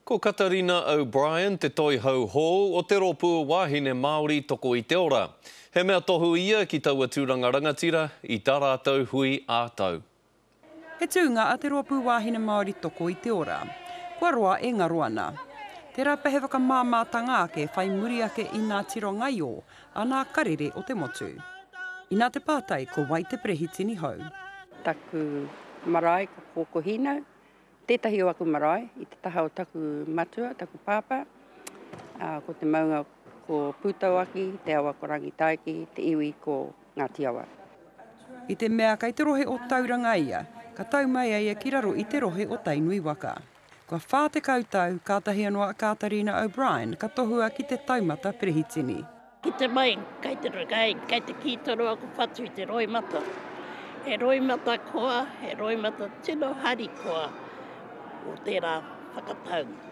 Ko Katarina O'Brien te toihau hou o te Rōpū Wāhine Māori Toko i te Ora. He mea tohu ia ki taua tūranga rangatira i tā rātou hui ā-tau. He tūnga a te Rōpū Wāhine Māori Toko i te Ora. Kua roa e ngaro ana. Tērā pea he whakamāmātanga ake whai muri ake i nā tiro ngaio a nā karere o te motu. Inā te pātai ko wai te perehitini hou? Taku marae ko Kōkōhīnau, Tētahi o aku marae i te taha o taku matua, taku pāpā, ā, ko te maunga ko Pūtauaki, te awa ko Rangitaiki, te iwi ko Ngāti Awa. I te mea kei te rohe o Tauranga ia, ka tau mai a ia ki raro i te rohe o Tainui waka. Kua 40 tau, kātahi anō a Kātarina O'Brien ka tohua ki te taumata perehitini. Kite mai, kei te, kei, kei te kī tonu aku whatu i te roimata. He roimata koa, he roimata tino harikoa o tērā whakataunga.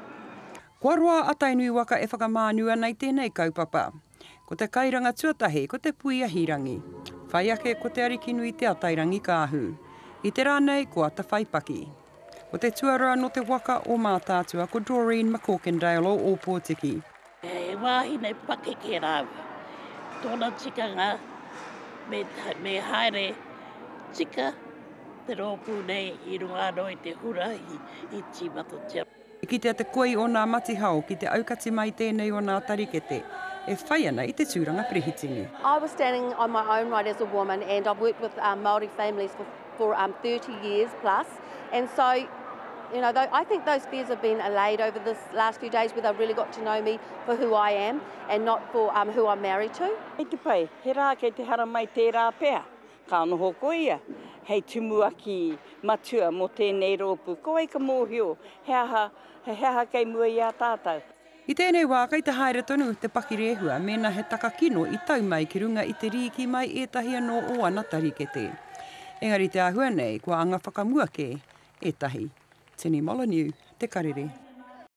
Kua roa a Tainui waka e whakamānu ana i tēnei kaupapa. Ko te kairanga tuatahi ko Te Puia Hīrangi. Whai ake ko Te Arikinui Te Atairangikaahu. I te rā nei ko Atawhai Paki. Ko te tuarua nō te waka o Mātaatua ko Doreen McCorkindale o Ōpōtiki. He wāhine pakeke rāua. Tōna tikanga me, me haere tika te rōpū nei i runga anō i te hurahi i tīmatatia. I kitea te koi o nā matihao ki te aukati mai tēnei o nā tarikete e whai ana i te tūranga perehitini. I was standing on my own right as a woman and I've worked with um, Māori families for, for um, 30 years plus and so you know, I think those fears have been allayed over this last few days where they've really got to know me for who I am and not for um, who I'm married to. Kei te pai, he rā kei te haramai tērā pea, ka noho ko ia hei tumuaki matua mō tēnei rōpū. Ko wai ka mōhio he aha, he aha kei mua i a tātou? I tēnei wā kei te haere tonu te pakirehua mēnā he takakino i tau mai ki runga i te rīki mai ētahi anō o ana tarikete. Engari te āhua nei kua anga whakamua kē ētahi. Tini Molyneux, Te Karere.